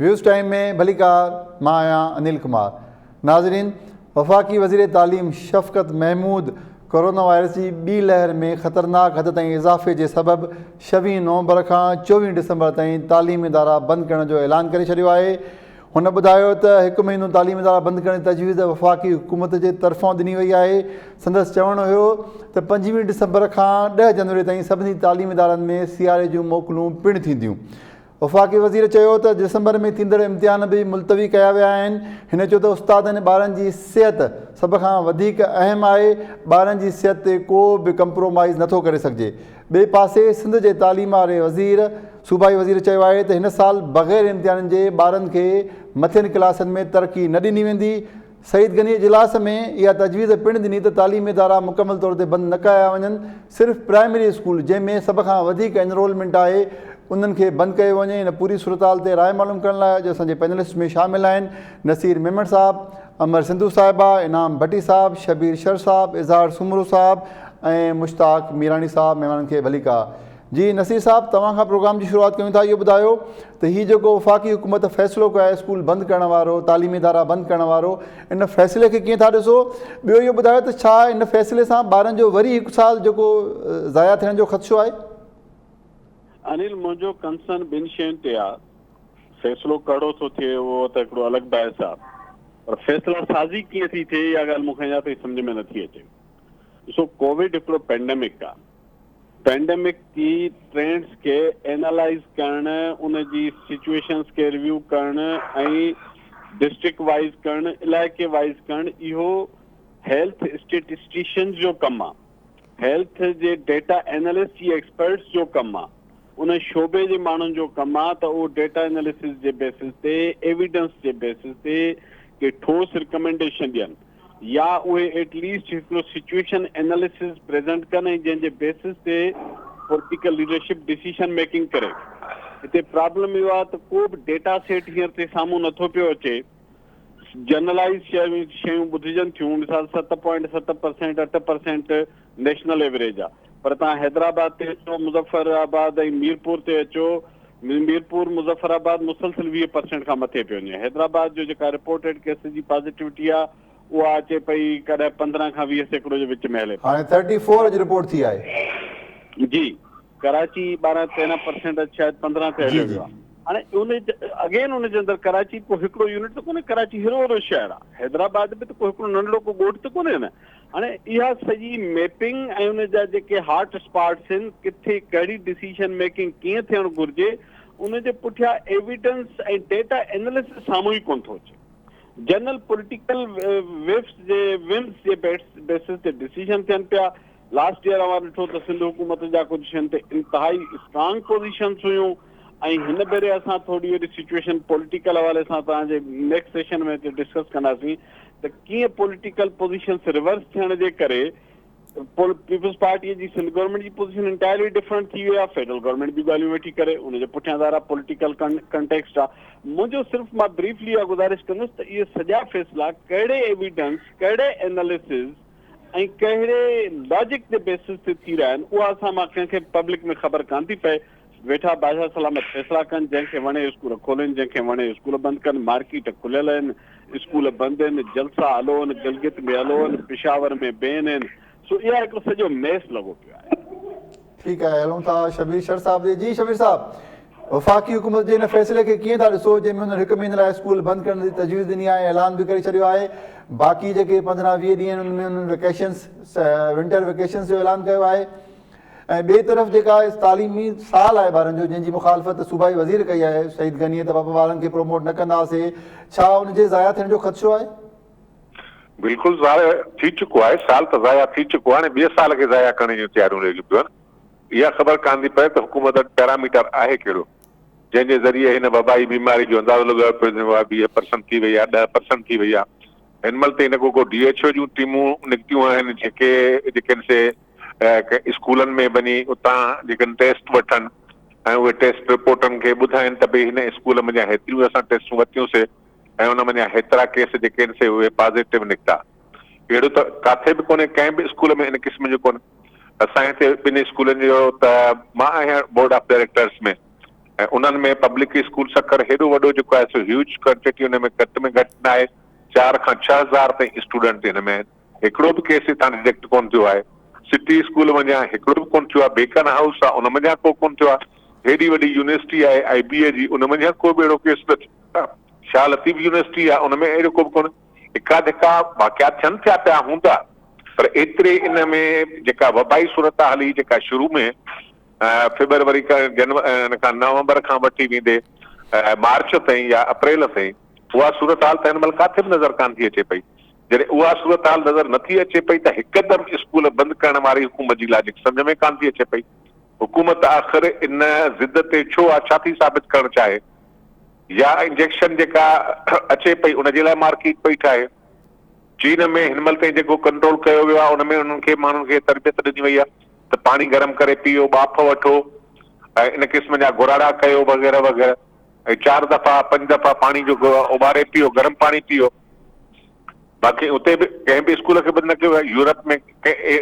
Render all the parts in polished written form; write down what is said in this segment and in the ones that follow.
Waves time ۾ ڀليڪار مان آهيان انيل ڪمار ناظرين وفاقي وزير تعليم شفقت محمود ڪورونا وائرس جي ٻي لهر ۾ خطرناڪ حد تائين اضافي جي سبب ڇويهه نومبر کان چوويهه ڊسمبر تائين تعليمي ادارا بند ڪرڻ جو اعلان ڪري ڇڏيو آهي هن ٻڌايو ته هڪ مهينو تعليمي ادارا بند ڪرڻ جي تجويز وفاقي حڪومت جي طرفان ڏني وئي آهي سندس چوڻ هيو ته 25 ڊسمبر کان 10 جنوري تائين سڀني تعليمي ادارن ۾ سياري جون موڪلون پڻ ٿينديون وفاقي وزير چيو ته ڊسمبر ۾ ٿيندڙ امتحان به ملتوي ڪيا ويا آهن. هن چيو ته استادن ۽ ٻارن جي صحت سڀ کان وڌيڪ اهم آهي، ٻارن جي صحت تي ڪو به ڪمپرومائيز نٿو ڪري سگهجي. ٻئي پاسي سنڌ جي تعليم واري وزير صوبائي وزير چيو آهي ته هن سال بغير امتحانن جي ٻارن کي مٿين ڪلاسن ۾ ترقي نه ڏني ويندي، سعيد غني اجلاس ۾ اها تجويز پڻ ڏني ته تعليمي ادارا مڪمل طور تي بند نه ڪيا وڃن، صرف پرائمري اسڪول جنهن ۾ سڀ کان وڌيڪ انرولمينٽ آهي انهن کي بند ڪيو وڃي. ان پوري صورتحال تي راء معلوم ڪرڻ لاء اڄ اسان جي پينلسٽ ۾ شامل آهن نصير ميمڻ صاحب، امر سنڌو صاحبه، انعام ڀٽي صاحب، شبير شر صاحب، اظهار سومرو صاحب ۽ مشتاق ميراڻي صاحب. مهمانن کي ڀليڪار. جي نصير صاحب توهان کان پروگرام جي شروعات ڪيون ٿا اهو ٻڌايو ته هي جيڪو وفاقي حڪومت فيصلو ڪيو آهي اسڪول بند ڪرڻ وارو تعليمي ادارا بند ڪرڻ وارو ان فيصلي کي ڪيئن ٿا ڏسو ٻيو اهو ٻڌايو ته ڇا ان فيصلي سان ٻارن جو وري هڪ سال جيڪو ضايع ٿيڻ جو خدشو آهي؟ انيل منهنجو ڪنسرن ٻن شين تي آ فيصلو ڪهڙو ٿو ٿئي اهو ته هڪڙو الڳ بحث آ پر فيصلا سازي ڪيئن ٿي ٿئي اها ڳالهه مون کي اڃا تائين سمجهه ۾ نٿي اچي ڏسو ڪووڊ هڪڙو پينڊمڪ آ پينڊمڪ جي ٽرينڊز کي اينالائيز ڪرڻ، ان جي سچوئيشنز کي ريويو ڪرڻ ۽ ڊسٽرڪٽ وائيز ڪرڻ، علائقي وائيز ڪرڻ اهو هيلٿ اسٽيٽسٽيشنز جو ڪم آ. هيلٿ جي ڊيٽا اينالسٽ جي ايڪسپرٽس جو ڪم آ. ان شعبي جي ماڻهن جو ڪم آ ته اهو ڊيٽا اينالسز جي بيسز تي، ايويڊنس جي بيسز تي ڪي ٺوس رڪمينڊيشن ڏين. يا اهي ايٽ ليسٽ هڪڙو سچوئيشن ايناليسز پريزنٽ ڪن ۽ جنهن جي بيسز تي پوليٽيڪل ليڊرشپ ڊسيشن ميڪنگ ڪري. هتي پرابلم اهو آهي ته ڪو به ڊيٽا سيٽ هينئر تائين سامهون نٿو پيو اچي. جنرلائيز شيون ٻڌجن ٿيون مثال 7.7 پرسينٽ 8 پرسينٽ نيشنل ايوريج آهي پر توهان حيدرآباد تي اچو مظفر آباد ۽ ميرپور تي اچو ميرپور مظفر آباد مسلسل 20 پرسينٽ کان مٿي پيو وڃي. حيدرآباد جو جيڪا رپورٽيڊ ڪيسز جي پازيٽوٽي آ اها اچي پئي ڪڏهن 15 کان 20% جي وچ ۾ هلي پئي. هاڻي ٿرٽي فور اڄ رپورٽ ٿي آهي. جي ڪراچي 12 13 پرسينٽ اڄ شايد 15 تي جي هليو جي. ويو آ. هاڻي ان اگين ان جي اندر ڪراچي ڪو هڪڙو يونٽ ته ڪونهي ڪراچي هيڏو وڏو شهر آ. حيدرآباد به ته ڪو هڪڙو ننڍڙو ڪو ڳوٺ ته ڪونهي نه. هاڻي اها سڄي ميپنگ ۽ ان جا جيڪي هاٽ اسپاٽس آهن، ڪٿي ڪهڙي ڊسيشن ميڪنگ ڪيئن ٿيڻ گهرجي، ان جي پٺيان ايويڊنس ۽ ڊيٽا ايناليسس سامهون ئي ڪونه ٿو اچي. جنرل پوليٽيڪل وفس جي ومز جي بيسس تي ڊسيشن ٿين پيا. لاسٽ ايئر اوهان ڏٺو ته سنڌ حڪومت جا ڪجهه شين تي انتهائي اسٽرانگ پوزيشنس هيون ۽ هن ڀيري اسان ٿوري اهڙي سچوئيشن پوليٽيڪل حوالي سان توهان جي نيڪسٽ سيشن ۾ هتي ڊسڪس ڪنداسين ته ڪيئن پوليٽيڪل پوزيشنس ريورس ٿيڻ جي ڪري پيپلز پارٽي جي سنڌ گورنمينٽ جي پوزيشن انٽائرلي ڊفرنٽ ٿي وئي آهي فيڊرل گورنمينٽ به ڳالهيون ويٺي ڪري ان جي پٺيان ظاهر آهي پوليٽيڪل ڪنٽيڪسٽ آهي منهنجو صرف مان بريفلي اها گذارش ڪندس ته اهي سڄا فيصلا ڪهڙي ايويڊنس ڪهڙي ايناليسز ۽ ڪهڙي لاجڪ جي بيسس تي ٿي رهيا آهن اها اسان مان ڪنهن کي پبلڪ ۾ خبر ڪانه ٿي پئي ويٺا بادشاهه سلامت فيصلا ڪن، جنهن کي وڻي اسڪول کولين، جنهن کي وڻي اسڪول بند ڪن، مارڪيٽ کليل آهن، اسڪول بند آهن، جلسا هلو آهن، گلگت ۾ هلو آهن، پشاور ۾ بين آهن، سو اها هڪڙو سڄو ميس لڳو پيو آهي. ٺيڪ آهي هلون ٿا شبير شر صاحب ڏي. جي شبير صاحب وفاقي حڪومت جي ان فيصلي کي ڪيئن ٿا ڏسو جنهن ۾ انهن هڪ مهيني لاء اسڪول بند ڪرڻ جي تجويز ڏني آهي اعلان به ڪري ڇڏيو آهي باقي جيڪي 15 20 ڏينهن آهن ان ۾ انهن ويڪيشنس ونٽر ويڪيشنس جو اعلان ڪيو آهي ۽ ٻئي طرف جيڪا تعليمي سال آهي ٻارن جو جنهن جي مخالفت صوبائي وزير ڪئي آهي سعيد غني ته بابا ٻارن کي پروموٽ نه ڪنداسي ڇا ان جي ضايع ٿيڻ جو خدشو آهي؟ بلڪل ضايع ٿي چڪو آهي سال ته ضايع ٿي چڪو آهي هاڻي ٻئي سال کي ضايع ڪرڻ جون تياريون لڳيون پيون آهن اها خبر ڪانه ٿي پئي ته حڪومت وٽ پيراميٽر آهي ڪهڙو جنهن جي ذريعي هن وبائي بيماري جو اندازو لڳايو پيو وڃي اها 20 پرسنٽ ٿي وئي آهي 10 پرسنٽ ٿي وئي آهي هن مهل تائين نه ڪو ڪو ڊي ايڇ او جون ٽيمون نڪتيون آهن جيڪي جيڪي سي اسڪولن ۾ وڃي اتان جيڪڏهن ٽيسٽ وٺن ۽ اهي ٽيسٽ رپورٽن کي ٻڌائين ته ڀئي هن اسڪول منجهان هيتريون اسان ٽيسٽون ورتيون سي ۽ ان منجهان هيترا ڪيس جيڪي آهن سي اهي پازيٽو نڪتا. اهڙو ته ڪاٿي به ڪونهي ڪنهن به اسڪول ۾ ان قسم جو ڪونهي. اسان هتي ٻن اسڪولن جو ته مان آهيان بورڊ آف ڊائريڪٽرس ۾ ۽ انهن ۾ پبلڪ اسڪول سکر هيڏو وڏو جيڪو آهي سو هيوج ڪوانٽيٽي ان ۾ گهٽ ۾ گهٽ ناهي 4 کان 6000 تائين اسٽوڊنٽ هن ۾ آهن هڪڙو به ڪيس هتان ڊٽيڪٽ ڪونه ٿيو آهي سٽي اسڪول منجهان هڪڙو به ڪونه ٿيو آهي بيڪن هائوس آهي ان منجهان ڪو ڪونه ٿيو آهي هيڏي وڏي يونيورسٽي آهي آء بي اي جي ان منجهان ڪو به اهڙو ڪيس نه ٿيو آهي شاهه لطيف يونيورسٽي آهي ان ۾ اهڙو ڪو به ڪونه اڪا ڌڪا واقعا ٿين ٿيا پيا هوندا پر ايتري ان ۾ جيڪا وبائي صورتحال هئي جيڪا شروع ۾ فيبروري کان جنوري کان نومبر کان وٺي ويندي مارچ تائين يا اپريل تائين اها صورتحال ته هن مهل ڪاٿي به نظر ڪانه ٿي اچي پئي جڏهن اها صورتحال نظر نٿي اچي پئي ته هڪدم اسڪول بند ڪرڻ واري حڪومت جي لاجڪ سمجهه ۾ ڪانه ٿي اچي پئي حڪومت آخر ان ضد تي ڇو آ ڇا ٿي ثابت ڪرڻ چاهي يا انجيڪشن جيڪا اچي پئي ان جي لاء مارڪيٽ پئي ٺاهي. چين ۾ هن مهل تائين جيڪو ڪنٽرول ڪيو ويو آهي ان ۾ انهن کي ماڻهن کي تربيت ڏني وئي آهي ته پاڻي گرم ڪري پيئو، ٻاڦ وٺو ۽ ان قسم جا گراڙا ڪيو وغيره وغيره ۽ چار دفعا پنج دفعا پاڻي جو اٻاري پيئو، گرم پاڻي پيئو. باقي اتي به ڪنهن به اسڪول کي بند نه ڪيو ويو آهي. يورپ ۾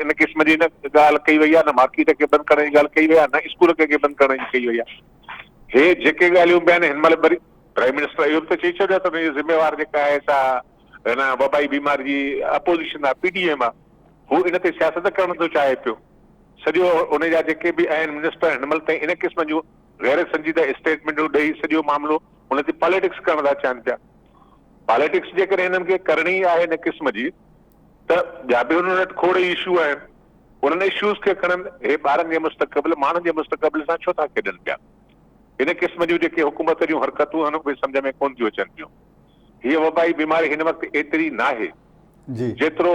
ان قسم جي نه ڳالهه ڪئي وئي آهي نه مارڪيٽ کي بند ڪرڻ جي ڳالهه ڪئي وئي آهي نه اسڪول کي بند ڪرڻ جي ڪئي وئي آهي. هي جيڪي ڳالهيون به آهن هن مهل وري پرائيم منسٽر اهو به ته چئي ڇڏيو ته ان جي ذميوار جيڪا آهي سا هن وبائي بيماري جي اپوزيشن آهي پي ڊي ايم آهي هو ان تي سياست ڪرڻ ٿو چاهي پيو سڄو ان جا جيڪي به آهن منسٽر هن مهل تائين ان قسم جون غير سنجيده اسٽيٽمينٽون ڏئي سڄو معاملو ان تي پاليٽڪس ڪرڻ ٿا چاهن پيا پاليٽڪس جيڪڏهن هنن کي ڪرڻي آهي ان قسم جي ته ٻيا به هنن وٽ کوڙ اشو آهن انهن اشوز کي کڻن، هي ٻارن جي مستقبل، ماڻهن جي مستقبل سان ڇو ٿا کيڏن پيا؟ ان قسم جون جيڪي حڪومت جون حرڪتون آهن اهي سمجهه ۾ ڪونه ٿيون اچن پيون. هيء وبائي بيماري هن وقت ايتري ناهي جيترو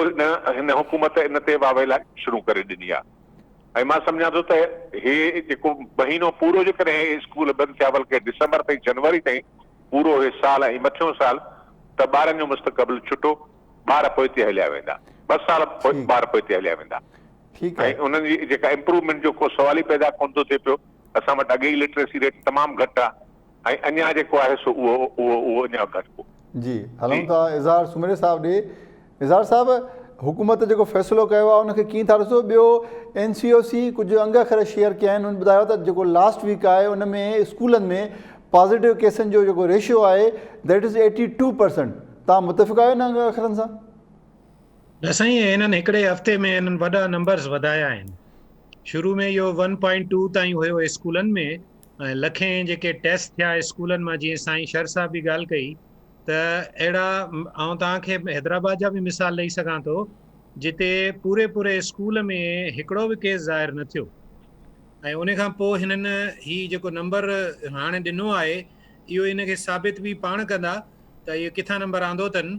هن حڪومت ان تي واويلا شروع ڪري ڏني آهي ۽ مان سمجهان ٿو ته هي جيڪو مهينو پورو جيڪڏهن هي اسڪول بند ٿيا بلڪه ڊسمبر تائين جنوري تائين پورو هي سال ۽ مٿيون سال ته ٻارن جو مستقبل ڇٽو. ٻار پوئتي هليا ويندا، ٻه سال ٻار پوئتي هليا ويندا ۽ انهن جي جيڪا امپروومينٽ جو ڪو سوال ئي پيدا ڪونه ٿو ٿئي پيو، اسان وٽ اڳي ئي لٽريسي ريٽ تمام گهٽ آهي ۽ اڃا جيڪو آهي سو اهو اهو اهو اڃا گهٽبو. جي هلون ٿا اظهار سومري صاحب ڏي. اظهار صاحب حڪومت جيڪو فيصلو ڪيو آهي ان کي ڪيئن ٿا ڏسو ٻيو اين سي او سي ڪجهه انگ اکر شيئر ڪيا آهن انهن ٻڌايو ته جيڪو لاسٽ ويڪ آهي ان ۾ اسڪولن ۾ پازيٽو ڪيسن جو جيڪو ريشيو آهي that is 82 percent توهان متفق آهيو انهن انگ اکرن سان؟ نه سائين هنن هڪڙي هفتي ۾ هنن وڏا نمبرز وڌايا آهن شروع ۾ اهو ون پوائنٽ ٽو تائين هيو اسڪولن ۾ ۽ لکين جيڪي ٽيسٽ ٿيا اسڪولن مان جيئن سائين شر صاحب به ڳالهه ڪئي ته اهڙا آئون توهان کي حيدرآباد جا به مثال ڏئي سگهان ٿو جتي پوري پوري اسڪول ۾ هڪڙو به ڪيس ظاهر نه ٿيو ۽ ان کان پوء هنن هي جيڪو نمبر هاڻي ڏنو آهي اهو ان کي ثابت به پاڻ ڪندا ته اهو ڪٿان نمبر آندو اٿن.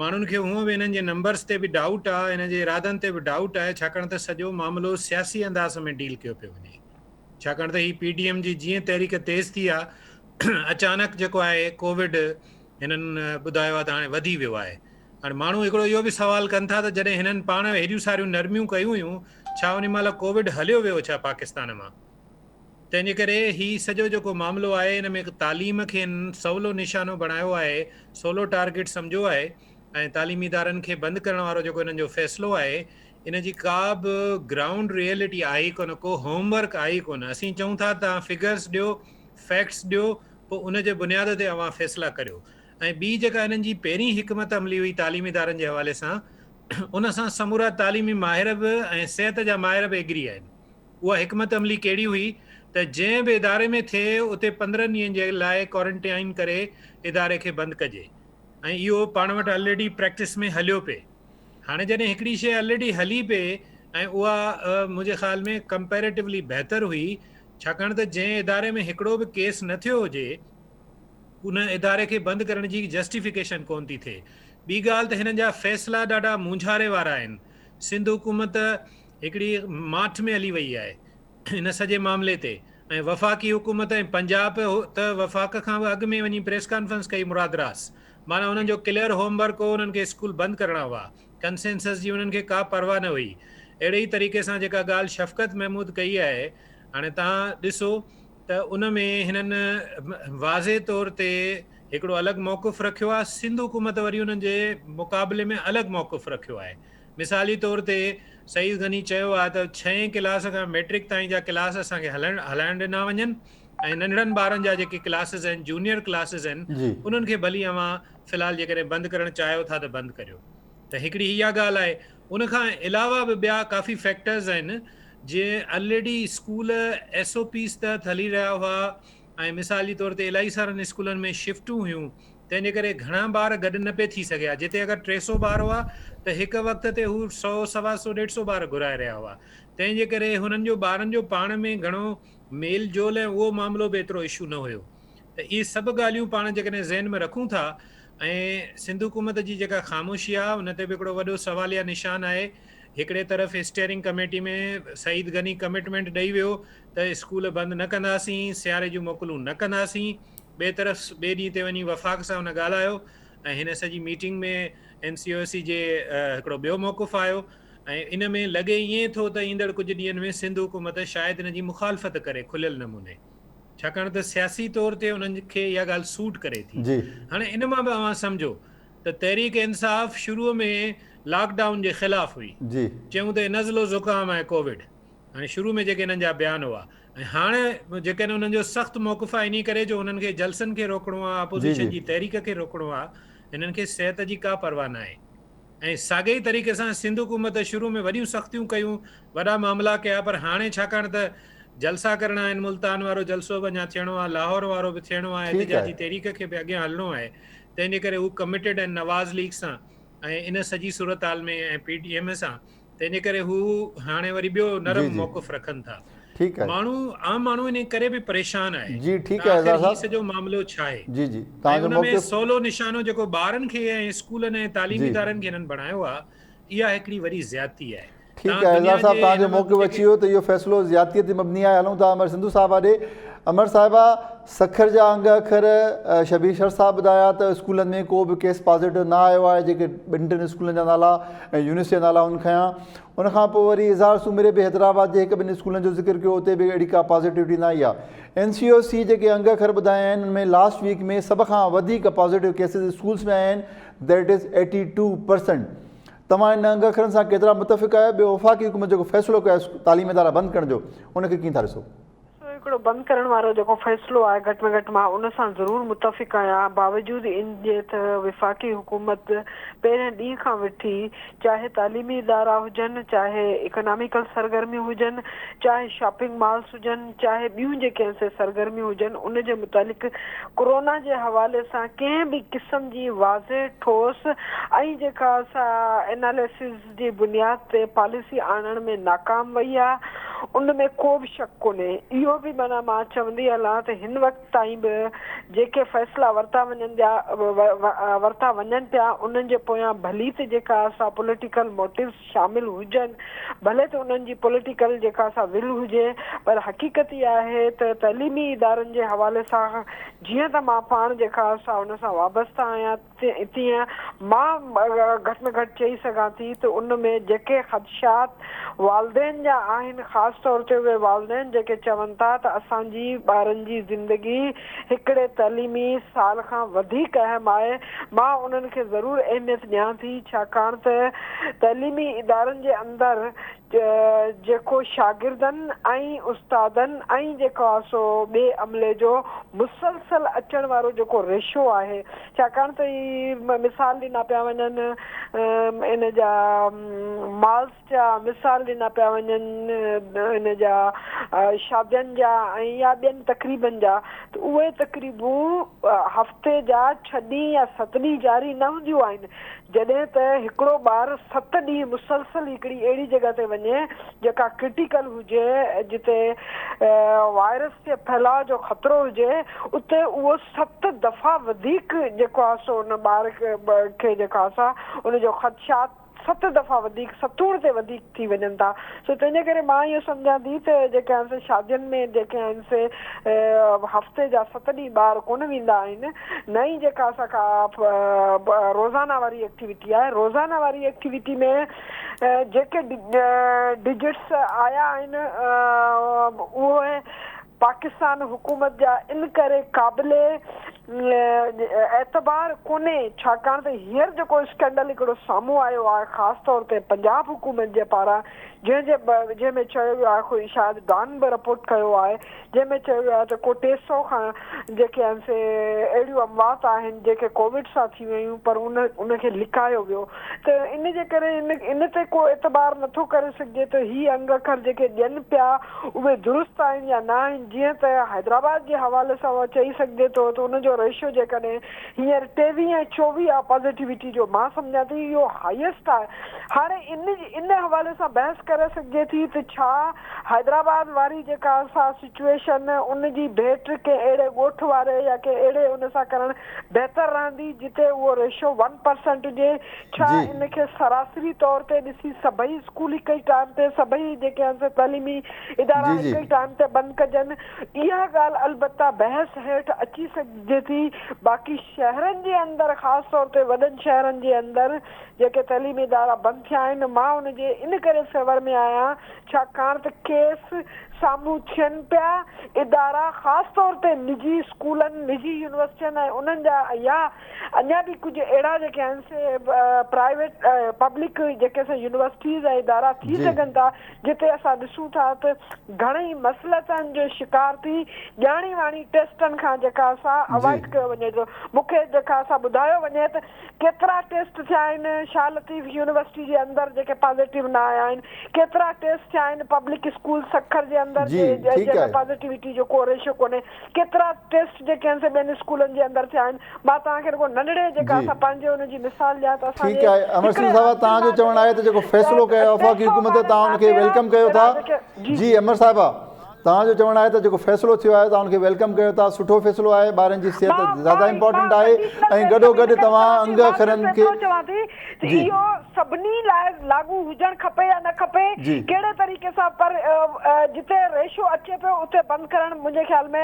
ماڻهن کي هونء به انهن جي نمبرز تي به ڊائوٽ آ، انهن جي ارادن تي به ڊائوٽ آهي، ڇاڪاڻ ته سڄو معاملو سياسي انداز ۾ ڊيل ڪيو پيو وڃي. ڇاڪاڻ ته هي پي ڊي ايم جي جيئن تحريڪ تيز ٿي آ، اچانڪ جيڪو آهي ڪووڊ هنن ٻڌايو آ ته هاڻي وڌي ويو آهي. هاڻي ماڻهو هڪڙو اهو به سوال ڪن ٿا ته جڏهن هنن پاڻ هيڏيون ساريون نرميون ڪيون هيون، ڇا انهي مهل ڪووڊ هليو ويو ڇا پاڪستان مان؟ تنهن جي ڪري هي سڄو جيڪو معاملو آهي ان ۾ تعليم کي هنن سولو نشانو بڻايو آهي، سولو ٽارگيٽ سمجهيو آهي ۽ تعليمي ادارن کي بند ڪرڻ وارو جيڪو هنن جو فيصلو آهي ان جي ڪا به گرائونڊ ريئلٽي آهي ئي ڪونه، ڪو هوم ورڪ آهي ئي ڪونه. اسين چئون ٿا توهان فگرز ڏيو، فيڪٽس ڏيو پوء ان جي بنياد تي اوهان فيصلا ڪريو ۽ ٻي جيڪا هنن جي پهرين حڪمت عملي هئي تعليمي ادارن جي حوالي سان ان سان سمورا تعليمي ماهر به ۽ صحت جا ماهر به ايگري آهن. اها حڪمت عملي ڪهڙي هئي ته جنهن به اداري ۾ ٿئي اتي 15 ڏينهن جي لاء ڪوارنٽائين ڪري اداري کي بند ڪجي ۽ اهو پاڻ وٽ الريڊي پريڪٽس ۾ هليو پئي. هاڻي جڏهن هڪڙي شيء الريڊي هلي پئي ۽ اها منهنجي خيال ۾ ڪمپيريٽولي بهتر هئي ڇاڪاڻ ته جنهن اداري ۾ هڪڙو به ڪيس نه ٿيو هجي ان اداري کي بند ڪرڻ جي جسٽيفڪيشن ڪونه ٿي ٿئي. ٻي ڳالهه ته هنن جا فيصلا ڏاڍا مونجهاري وارا آهن. سنڌ حڪومت هڪڙي ماٺ ۾ هلي وئي آهي ان سڄي معاملي تي ۽ وفاقي حڪومت ۽ پنجاب ته وفاق کان به اڳ ۾ وڃي پريس ڪانفرنس ڪئي مراد راس معنيٰ انهن جو ڪليئر هوم ورڪ هو انهن کي اسڪول بند ڪرڻا هئا ڪنسينسس جي انهن کي ڪا پرواهه نه هئي اهڙي ئي طريقي سان جيڪا ڳالهه شفقت محمود ڪئي آهي هاڻي توهان ڏسو ته ان ۾ هنن واضح طور تي هڪڙو الڳ موقف رکيو آهي سنڌ حڪومت وري انهن جي مقابلي ۾ الڳ موقف رکيو آهي مثالي طور تي سعيد غني چيو آهي ته ڇهين ڪلاس کان ميٽرڪ تائين جا ڪلاس اسان کي هلڻ هلائڻ ڏنا وڃن ۽ ننڍڙن ٻارن جا جيڪي ڪلاسز آهن جونيئر ڪلاسز آهن انهن کي ڀلي اوهان في الحال جيڪڏهن بند ڪرڻ چاهيو ٿا ته بند ڪريو ته هڪڙي اها ڳالهه آهي ان کان علاوه به ٻيا ڪافي فيڪٽرز آهن جيئن already school S O Ps تحت هلي رهيا هئا ۽ مثال جي طور تي الاهي سارن اسڪولن ۾ شفٽون هيون تنهن جي ڪري گهڻا ٻار گڏ نه پئي ٿي سگهيا جتي اگر 300 ٻار هئا ته هڪ وقت تي هو سئو سوا سئو ڏيڍ سئو ٻار گهرائي رهيا هئا تنهن جي ڪري هنن جو ٻارن جو پاڻ ۾ گهڻو ميل جول ۽ اهو معاملو به ايترو اشو نه هيو ته اهي سڀ ڳالهيون پاڻ جيڪڏهن ذهن ۾ رکون ٿا ۽ سنڌ حڪومت جي جيڪا خاموشي آهي ان تي به هڪڙو وڏو سواليه نشان آهي هڪڙي طرف steering committee ۾ Saeed Ghani commitment ڏئي ويو ته اسڪول بند نه ڪنداسين سياري جون موڪلون نه ڪنداسين ٻئي طرف ٻئي ڏينهن تي وڃي وفاق سان هن ڳالهايو ۽ هن سڄي meeting ۾ N C O C جي هڪڙو ٻيو موقف آيو ۽ ان ۾ لڳي ائين ٿو ته ايندڙ ڪجهه ڏينهن ۾ سنڌ حڪومت شايد ان جي مخالفت ڪري کليل نموني ڇاڪاڻ ته سياسي طور تي انهن کي اها ڳالهه سوٽ ڪري ٿي. هاڻي ان مان به اوهان سمجهو ته تحريڪ انصاف شروع ۾ لاڪ ڊائون جي خلاف هئي چيائون ته نزلو زڪام آهي ڪووڊ هاڻي شروع ۾ جيڪي انهن جا بيان هئا ۽ هاڻي جيڪڏهن انهن جو سخت موقف آهي انهي ڪري جو انهن کي جلسن کي روڪڻو آهي اپوزيشن جي تحريڪ کي روڪڻو آهي هنن کي صحت جي ڪا پرواهه ناهي ۽ ساڳئي ئي طريقي سان سنڌ حڪومت شروع ۾ وڏيون سختيون ڪيون وڏا معاملا ڪيا پر هاڻي ڇاڪاڻ ته جلسا ڪرڻا آهن ملتان وارو جلسو به اڃا ٿيڻو آهي لاهور وارو به ٿيڻو آهي احتجاجي تحريڪ کي به اڳيان هلڻو آهي تنهن جي ڪري هو ڪميٽيڊ آهن نواز ليگ سان ۽ ان سڄي صورتحال ۾ ۽ پي ڊي ايم سان تنهن جي ڪري هو هاڻي وري ٻيو نرم موقف رکن ٿا. ٺيڪ آهي. ماڻهو عام ماڻهو انهي ڪري به پريشان آهي جي ٺيڪ ته آهي آخر اظهار هي صاحب سڄو معاملو ڇا آهي جي جي ۽ توهان جو ان ۾ موقف سولو نشانو جيڪو ٻارن کي ۽ اسڪولن ۽ تعليمي جي ادارن کي هنن بڻايو آهي اها هڪڙي وڏي زيادتي آهي. ٺيڪ توهان آهي دنيا اظهار صاحب جي توهان جو هن وقت موقف اچي جيڪي ويو ته اهو فيصلو زيادتي تي مبني آهي هلون ٿا امر سنڌو صاحبه ڏي امر صاحبه سکر جا انگ اکر شبير شر صاحب ٻڌايا ته اسڪولن ۾ ڪو به ڪيس پازيٽو نه آيو آهي جيڪي ٻن ٽن اسڪولن جا نالا ۽ يونيورسٽي جا نالا هن کنيا ان کان پوء وري اظهار سومري به حيدرآباد جي هڪ ٻن اسڪولن جو ذڪر ڪيو اتي به اهڙي ڪا پازيٽوٽي نه آئي آهي اين سي او سي جيڪي انگ اکر ٻڌايا آهن ان ۾ لاسٽ ويڪ ۾ سڀ کان وڌيڪ پازيٽو ڪيسز اسڪولس ۾ آيا آهن that is 82% توهان ان انگ اکرن سان ڪيترا متفق آهيو ٻيو وفاقي حڪومت جيڪو فيصلو ڪيو آهي تعليمي ادارا بند ڪرڻ جو ان کي ڪيئن ٿا ڏسو؟ ڏسو هڪڙو بند ڪرڻ وارو جيڪو فيصلو آهي گهٽ ۾ گهٽ مان ان سان ضرور متفق آهيان باوجود ان جي ته وفاقي حڪومت پهرين ڏينهن کان وٺي چاهي تعليمي ادارا هجن چاهي اڪناميڪل سرگرميون هجن چاهي شاپنگ مالس هجن چاهي ٻيون جيڪي آهن سي سرگرميون هجن ان جي متعلق ڪورونا جي حوالي سان ڪنهن به قسم جي واضح ٺوس ۽ جيڪا سا اناليسز جي بنياد تي پاليسي آڻڻ ۾ ناڪام وئي آهي ان ۾ ڪو به شڪ ڪونهي. اهو به معنيٰ مان چوندي هلان ته هن وقت تائين به جيڪي فيصلا ورتا وڃن جا ورتا وڃن پيا انهن جي پويان ڀلي ته جيڪا سا پوليٽيڪل موٽوز شامل هجن ڀلي ته انهن جي پوليٽيڪل جيڪا سا ول هجي پر حقيقت اها آهي ته تعليمي ادارن جي حوالي سان جيئن ته مان پاڻ جيڪا سا ان سان وابسته آهيان تيئن مان گهٽ ۾ گهٽ چئي سگهان ٿي ته ان ۾ جيڪي خدشات والدين جا آهن خاص طور تي اهي والدين جيڪي چون ٿا ته اسان جي ٻارن جي زندگي هڪڙي تعليمي سال کان وڌيڪ اهم آهي مان انهن کي ضرور اهميت ڏيان ٿي ڇاڪاڻ ته تعليمي ادارن جي اندر جيڪو شاگردن ۽ استادن ۽ جيڪو آهي سو ٻئي عملي جو مسلسل اچڻ وارو جيڪو ريشو آهي ڇاڪاڻ ته هي مثال ڏنا پيا وڃن ان جا مالز جا مثال ڏنا پيا وڃن ان جا شادين جا ۽ يا ٻين تقريبن جا ته اهي تقريبون هفتي جا ڇهه ڏينهن يا ست ڏينهن جاري نه هونديون آهن جڏهن ته هڪڙو ٻار ست ڏينهن مسلسل هڪڙي اهڙي جڳهه تي وڃي جيڪا ڪرٽيڪل هجي جتي وائرس جي ڦهلاء جو خطرو هجي اتي اهو ست دفعا وڌيڪ جيڪو آهي سو ان ٻار کي جيڪو آهي سا ان جو خدشات ست دفعا وڌيڪ ستوڻ تي وڌيڪ ٿي وڃن ٿا سو تنهن جي ڪري مان اهو سمجهان ٿي ته جيڪي آهن سي شادين ۾ جيڪي آهن سي هفتي جا ست ڏينهن ٻار ڪونه ويندا آهن نه ئي جيڪا اسان ڪا روزانه واري ايڪٽيوٽي آهي روزانه واري ايڪٽيوٽي ۾ جيڪي ڊجٽس آيا آهن اهي. پاڪستان حڪومت جا ان ڪري قابل اعتبار ڪونهي ڇاڪاڻ ته هينئر جيڪو اسڪينڊل هڪڙو سامهون آيو آهي خاص طور تي پنجاب حڪومت جي پاران جنهن جي جنهن ۾ چيو ويو آهي شايد ڊان به رپورٽ ڪيو آهي جنهن ۾ چيو ويو آهي ته ڪو 300 کان جيڪي آهن سي اهڙيون اموات آهن جيڪي ڪووڊ سان ٿي ويون پر ان ان کي لڪايو ويو ته ان جي ڪري ان ان تي ڪو اعتبار نٿو ڪري سگهجي ته هي انگ اکر جيڪي ڏين پيا اهي درست آهن يا نه آهن جيئن ته حيدرآباد جي حوالي سان اهو چئي سگهجي ٿو ته ان جو ريشو جيڪڏهن هينئر 23 ۽ 24 آهي پازيٽيوٽي جو مان سمجهان ٿي اهو هائيسٽ آهي هاڻي ان ان حوالي سان بحث ڪري سگهجي ٿي ته ڇا حيدرآباد واري جيڪا سا سچوئيشن ان جي ڀيٽ ڪنهن اهڙي ڳوٺ واري يا ڪنهن اهڙي ان سان ڪرڻ بهتر رهندي جتي اهو ريشو ون پرسنٽ هجي ڇا ان کي سراسري طور تي ڏسي سڀئي اسڪول هڪ ئي ٽائيم تي سڀئي جيڪي آهن سي تعليمي ادارا هڪ ئي ٽائيم تي بند ڪجن اها ڳالهه البته بحث هيٺ اچي سگهجي ٿي باقي شهرن جي اندر خاص طور تي وڏن شهرن جي اندر جيڪي تعليمي ادارا بند ٿيا آهن مان ان جي ان ڪري فيور ۾ آهيان ڇاڪاڻ ته ڪيس سامهون ٿين پيا، ادارا خاص طور تي نجي اسڪولن، نجي يونيورسٽين ۽ انهن جا يا اڃا به ڪجهه اهڙا جيڪي آهن سي پرائيويٽ پبلڪ جيڪي سي يونيورسٽيز ۽ ادارا ٿي سگهن ٿا جتي اسان ڏسون ٿا ته گهڻئي مصلحتن جو شڪار ٿي ڄاڻي واڻي ٽيسٽن کان جيڪا سا اوائڊ ڪيو وڃي ٿو مون کي جيڪا سا ٻڌايو وڃي ته ڪيترا ٽيسٽ ٿيا آهن شاهه لطيف يونيورسٽي جي اندر جيڪي پازيٽو نه آيا آهن ڪيترا ٽيسٽ ٿيا آهن پبلڪ اسڪول سکر جي اندر جنهن ۾ پازيٽيوٽي جو ڪو ريشو ڪونهي ڪيترا ٽيسٽ جيڪي آهن سي ٻين اسڪولن جي اندر ٿيا آهن مان توهان کي رڳو ننڍڙي جيڪا اسان پنهنجي ان جي مثال ڏيان ته اسان ٺيڪ آهي امر سنگهه صاحب توهان جو چوڻ آهي ته جيڪو فيصلو ڪيو آهي وفاقي حڪومت توهان ان کي welcome ڪيو ٿا جي امر صاحبه توهان جو چوڻ آهي ته جيڪو فيصلو ٿيو آهي توهان ان کي welcome ڪيو ٿا سٺو فيصلو آهي ٻارن جي صحت زياده امپورٽنٽ آهي ۽ گڏو گڏ توهان انگ اکرن کي چوان ٿي ته اهو سڀني لاء لاڳو هجڻ کپي يا نه کپي ڪهڙي طريقي سان پر جتي ريشو اچي پيو اتي بند ڪرڻ منهنجي خيال ۾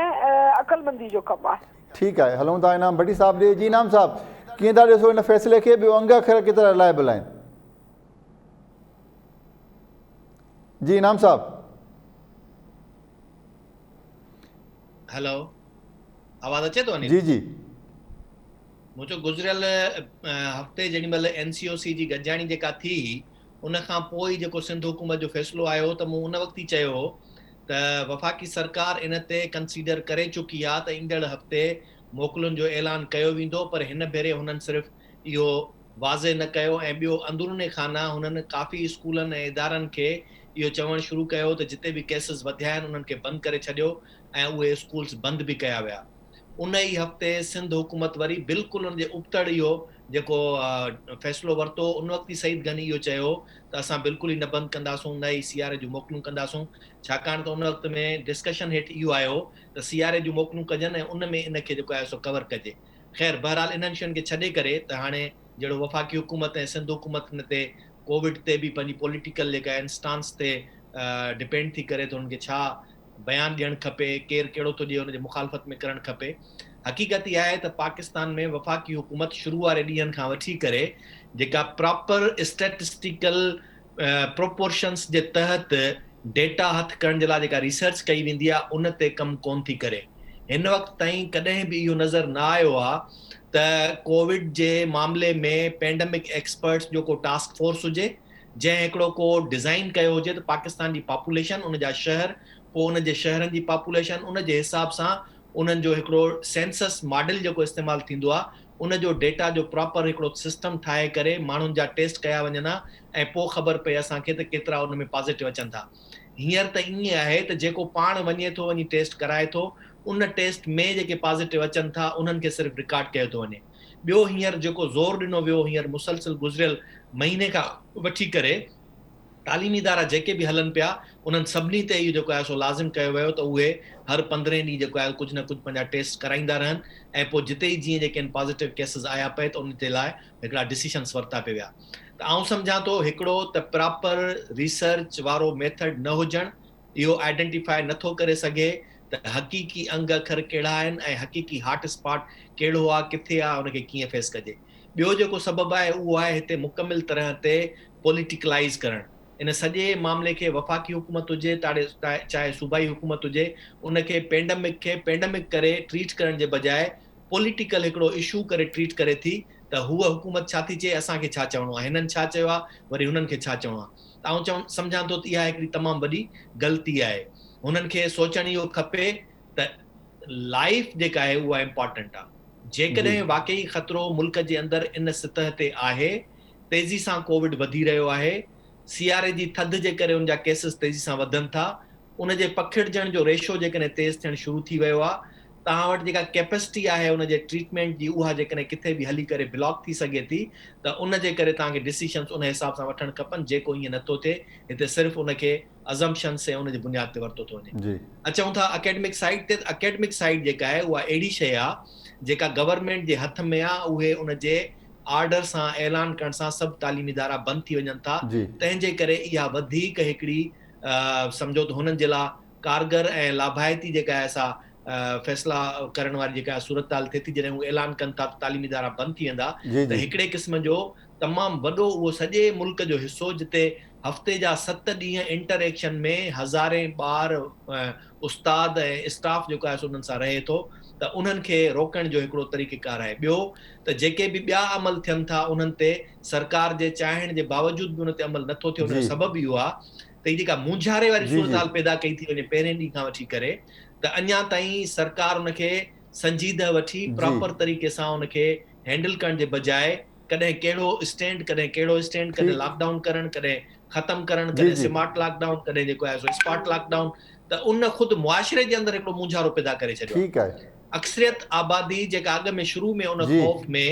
عقلمندي جو ڪم آهي. ٺيڪ آهي هلون ٿا انعام ڀٽي صاحب ڏي جي انعام صاحب ڪيئن ٿا ڏسو ان فيصلي کي ٻيو انگ اکر ڪيترا رلائبل آهن. جي انعام صاحب. هلو آواز اچي ٿو انيل؟ جي جي. مون چيو گذريل هفتي جيڏي مهل اين سي او سي جي گڏجاڻي جيڪا ٿي ان کان پوء ئي جيڪو سنڌ حڪومت جو فيصلو آيو هو ته مون ان وقت ئي چيو هو ته وفاقي سرڪار ان تي ڪنسيڊر ڪري چڪي آ ته ايندڙ هفتي موڪلن جو اعلان ڪيو ويندو پر هن ڀيري هنن صرف اهو واضح نه ڪيو ۽ ٻيو اندروني خانا هنن ڪافي اسڪولن ۽ ادارن کي اهو چوڻ شروع ڪيو ته جتي به ڪيسز وڌيا آهن انهن کي بند ڪري ڇڏيو ۽ اهي اسڪولز بند به ڪيا ويا. ان ئي هفتي سنڌ حڪومت وري بلڪل ان جي ابتڙ اهو جيڪو فيصلو ورتو ان وقت ئي سعيد غني اهو چيو ته اسان بلڪل ئي نه بند ڪنداسون نه ئي سياري جون موڪلون ڪنداسون ڇاڪاڻ ته ان وقت ۾ ڊسڪشن هيٺ اهو آيو ته سياري جون موڪلون ڪجن ۽ ان ۾ ان کي جيڪو آهي سو ڪور ڪجي. خير بهرحال انهن شين کي ڇڏي ڪري ته هاڻي جهڙو وفاقي حڪومت ۽ سنڌ حڪومت ان تي ڪووڊ تي به پنهنجي پوليٽيڪل جيڪا انسٽانس تي ڊپينڊ ٿي ڪري ته انهن کي ڇا بيان ڏيڻ کپي ڪير ڪهڙو ٿو ڏئي ان جي مخالفت ۾ ڪرڻ کپي حقيقت اها آهي ته پاڪستان ۾ وفاقي حڪومت شروع واري ڏينهن کان وٺي ڪري جيڪا پراپر اسٽيٽسٽيڪل پروپورشنس جي تحت ڊيٽا هٿ ڪرڻ جي لاء جيڪا ريسرچ ڪئي ويندي آهي ان تي ڪم ڪون ٿي ڪري. هن وقت تائين ڪڏهن به اهو نظر نه آيو آهي ته ڪووڊ جي معاملي ۾ پينڊمڪ ايڪسپرٽس جو ڪو ٽاسڪ فورس هجي جنهن هڪڙو ڪو ڊزائين ڪيو هجي ته پاڪستان جي پاپوليشن ان جا شهر پوء ان جي شهرن جي پاپوليشن ان جي حساب سان انهن جو هڪڙو سينسس ماڊل جيڪو استعمال ٿيندو آهي ان جو ڊيٽا جو پراپر هڪڙو سسٽم ٺاهي ڪري ماڻهن جا ٽيسٽ ڪيا وڃن ها ۽ پوء خبر پئي اسان کي ته ڪيترا ان ۾ پازيٽو اچن ٿا. هينئر ته ائين آهي ته جيڪو پاڻ وڃي ٿو وڃي ٽيسٽ ڪرائي ٿو ان ٽيسٽ ۾ جيڪي پازيٽو اچن ٿا انهن کي صرف رڪارڊ ڪيو ٿو وڃي. ٻيو هينئر جيڪو زور ڏنو ويو هينئر مسلسل گذريل مهيني کان وٺي ڪري تعليمي ادارا جيڪي به هلن پيا انهن سڀني تي اهو جيڪو آهي سو لازم ڪيو ويو ته اهي هر پندرهين ڏينهن جيڪو آهي ڪجهه نه ڪجهه پنهنجا ٽيسٽ ڪرائيندا رهن ۽ پوء جتي ئي جيئن جيڪي آهن پازيٽو ڪيسز آيا پئي ته ان جي لاء هڪڙا ڊسيشنس ورتا پئي ويا ته آئون سمجهان ٿو هڪڙو ته پراپر ريسرچ وارو ميٿڊ نه هجڻ اهو آئيڊنٽيفائي نه ٿو ڪري سگهي ته حقيقي انگ اکر ڪهڙا آهن ۽ حقيقي هاٽ اسپاٽ ڪهڙو آهي ڪٿي آهي ان کي ڪيئن فيس ڪجي. ٻيو جيڪو سبب آهي اهو آهي هتي مڪمل طرح تي پوليٽيڪلائيز ڪرڻ. ان سڄي معاملي کي وفاقي حڪومت هجي چاهي صوبائي حڪومت هجي ان کي پينڊمڪ کي پينڊمڪ ڪري ٽريٽ ڪرڻ جي بجاء پوليٽيڪل هڪڙو اشو ڪري ٽريٽ ڪري ٿي ته هوء حڪومت ڇا ٿي چئي اسان کي ڇا چوڻو آهي هنن ڇا چيو آهي وري هنن کي ڇا چوڻو آهي ته آئون چوڻ سمجهان ٿو ته اها هڪڙي تمام وڏي غلطي آهي هنن کي سوچڻ اهو کپي ته لائيف جيڪا آهي اها امپارٽنٽ آهي جيڪڏهن واقعي خطرو ملڪ جي اندر ان سطح تي آهي تيزي سان ڪووڊ وڌي رهيو آهي، سياري جي ٿڌ جي ڪري ان جا ڪيسز تيزي سان وڌن ٿا، ان جي پکڙجڻ جو ريشو جيڪڏهن تيز ٿيڻ شروع ٿي ويو آهي، توهان وٽ جيڪا ڪيپسٽي آهي ان جي ٽريٽمينٽ جي اها جيڪڏهن ڪٿي به هلي ڪري بلاڪ ٿي سگهي ٿي ته ان جي ڪري توهان کي ڊسيشنز ان حساب سان وٺڻ کپن جيڪو ائين نٿو ٿئي هتي صرف ان کي ازمپشنز ۽ ان جي بنياد تي ورتو ٿو وڃي. اچون ٿا اڪيڊمڪ سائيڊ تي ته اڪيڊمڪ سائيڊ جيڪا آهي اها اهڙي شيء آهي جيڪا گورنمينٽ جي هٿ ۾ آهي اهي ان جي آرڊر سان اعلان ڪرڻ سان سڀ تعليمي ادارا بند ٿي وڃن ٿا تنهن جي ڪري اها وڌيڪ هڪڙي سمجهو ته هنن جي لا ڪارگر ۽ لاڀائتي جيڪا آهي سا فيصلا ڪرڻ واري جيڪا صورتحال ٿئي ٿي جڏهن هو اعلان ڪن ٿا ته تعليمي ادارا بند ٿي ويندا ته هڪڙي قسم جو تمام وڏو اهو سڄي ملڪ جو حصو جتي هفتي جا ست ڏينهن انٽر ايڪشن ۾ هزارين ٻار استاد ۽ اسٽاف جيڪو آهي سو انهن سان رهي ٿو ته انهن کي روڪڻ جو هڪڙو طريقيڪار آهي ٻيو ته جيڪي به ٻيا عمل ٿين ٿا انهن تي سرڪار جي چاهڻ جي باوجود به ان تي عمل نٿو ٿئي ان جو سبب اهو آهي ته هي جيڪا مونجهاري واري صورتحال پيدا ڪئي ٿي وڃي پهرين ڏينهن کان وٺي ڪري ته اڃا تائين سرڪار ان کي سنجيده وٺي پراپر طريقي سان ان کي هينڊل ڪرڻ جي بجاء ڪڏهن ڪهڙو اسٽينڊ ڪڏهن ڪهڙو اسٽينڊ ڪڏهن لاڪ ڊائون ڪرڻ ڪڏهن ختم ڪرڻ ڪڏهن سمارٽ لاڪ ڊائون ڪڏهن جيڪو آهي سو اسپاٽ لاڪ ڊائون ته ان خود معاشري جي اندر هڪڙو مونجهارو پيدا ڪري ڇڏيو آهي اڪثريت آبادي جيڪا اڳ ۾ شروع ۾ ان خوف ۾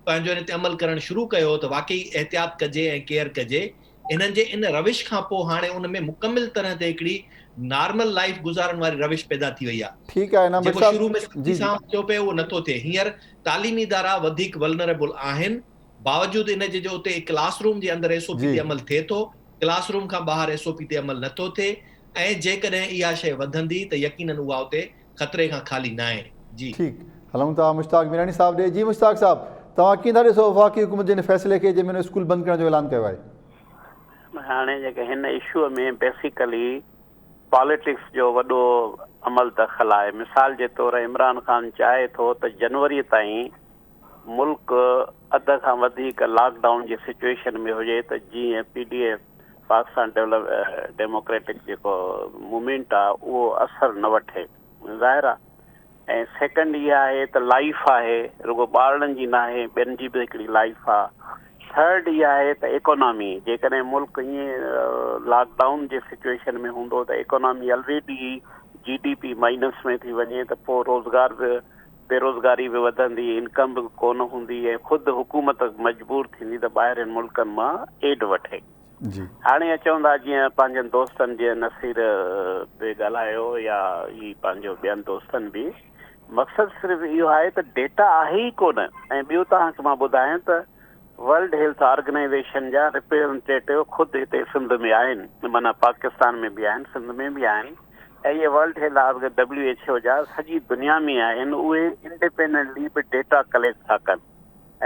پنهنجو ان تي عمل ڪرڻ شروع ڪيو ته واقعي احتياط ڪجي ۽ ڪيئر ڪجي انهن جي ان روش کان پوء هاڻي ان ۾ مڪمل طرح تي هڪڙي نارمل لائيف گذارڻ واري روش پيدا ٿي وئي آهي جيڪو شروع ۾ سختي سان ٿيو پئي اهو نٿو ٿئي هينئر تعليمي ادارا وڌيڪ ولنريبل آهن باوجود ان جي جو اتي ڪلاس روم جي اندر ايس او پي تي عمل ٿئي ٿو ڪلاس روم کان ٻاهر ايس او پي تي عمل نٿو ٿئي ۽ جيڪڏهن اها شيء وڌندي ته يقينن اها اتي خطري کان خالي ناهي جي. ٺيڪ هلون ٿا مشتاق ميراڻي صاحب ڏي جي مشتاق صاحب توهان ڪيئن ٿا ڏسو وفاقي حڪومت جي هن فيصلي کي جنهن ۾ هن اسڪول بند ڪرڻ جو اعلان ڪيو آهي. هاڻي جيڪي هن اشو ۾ بيسيڪلي پاليٽڪس جو وڏو عمل دخل آهي. مثال جي طور عمران خان چاهي ٿو ته جنوري تائين ملڪ اڌ کان وڌيڪ لاڪ ڊائون جي سچوئيشن ۾ هجي ته جيئن P D F Pakistan develop democratic جيڪو موومينٽ آهي اهو اثر نه وٺي ظاهر آهي ۽ سيڪنڊ اها آهي ته لائيف آهي رڳو ٻارڙن جي ناهي ٻين جي به هڪڙي لائيف آهي ٿرڊ اها آهي ته ايڪانامي جيڪڏهن ملڪ ائين لاڪ ڊائون جي سچويشن ۾ هوندو ته economy already G D P minus ۾ ٿي وڃي ته پوء روزگار به بيروزگاري به وڌندي انڪم به ڪونه هوندي ۽ خود حڪومت مجبور ٿيندي ته ٻاهرين ملڪن مان ايڊ وٺي هاڻي اچون ٿا جيئن پنهنجن دوستن جيئن نصير به ڳالهايو يا هي پنهنجو ٻين دوستن به مقصد صرف اهو آهي ته ڊيٽا آهي ئي ڪونه ۽ ٻيو توهان کي مان ٻڌايان ته ورلڊ هيلٿ آرگنائيزيشن جا ريپريزنٽيٽو خود هتي سنڌ ۾ آهن معنيٰ پاڪستان ۾ به آهن سنڌ ۾ به آهن ۽ اهي world health org W H O جا سڄي دنيا ۾ آهن اهي انڊيپينڊنٽلي به ڊيٽا ڪليڪٽ ٿا ڪن